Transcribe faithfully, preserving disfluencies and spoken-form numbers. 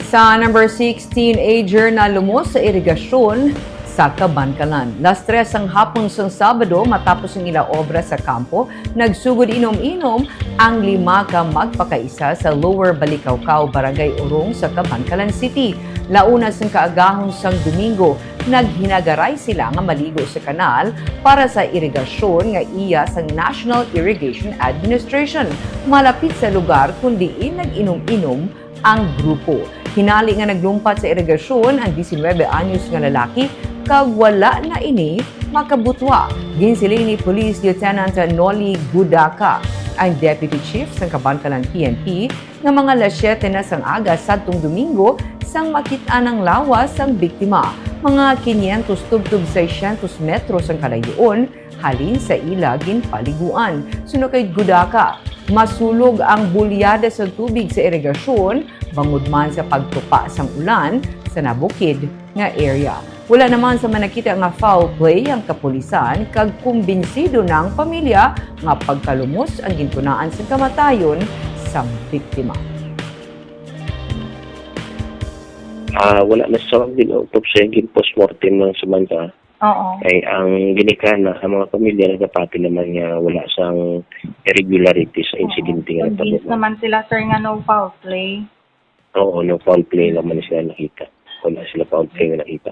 Sa number six, teenager na lumos sa irigasyon sa Kabankalan. Las tres ang hapon sang Sabado, matapos ang ila obra sa kampo, nagsugod inom-inom ang lima ka magpakaisa sa Lower Balikawkaw, Barangay Urong sa Kabankalan City. Launa sang kaagahon sang Domingo, naghinagaray sila nga maligo sa kanal para sa irigasyon nga iya sang National Irrigation Administration malapit sa lugar kun diin nag-inom-inom ang grupo. Hinali nga naglumpat sa irigasyon ang diecinuebe anyos nga lalaki kag wala na ini makabutwa. Ginsiling ni Police Lieutenant Noli Gudaka, ang Deputy Chief sang Kabankalan P N P, nga mga las siyete na sang aga sadtong Domingo sang makit-an ang lawas sang biktima, mga quinientos tubtob seiscientos metros ang kalayoon halin sa ila ginpaliguan. Suno kay Gudaka, masulog ang bulyada sa tubig sa irigasyon bangod man sa pagtupa sang ulan sa nabukid nga area. Wala naman sa manakita nga foul play ang kapulisan kag kumbinsido na ang pamilya nga pagkalumos ang gintunaan sang kamatayon sang biktima. Ah, wala na sa gin-autopsy, gin-postmortem lang sa bansa. Oo. Kay ang ginikanan, ang mga pamilya nagapati naman nga wala sang irregularities sa insidente nga Convinced natabo. naman sila, sir, nga no foul play. Oo, no foul play naman sila nakita. Wala sila foul play nga nakita.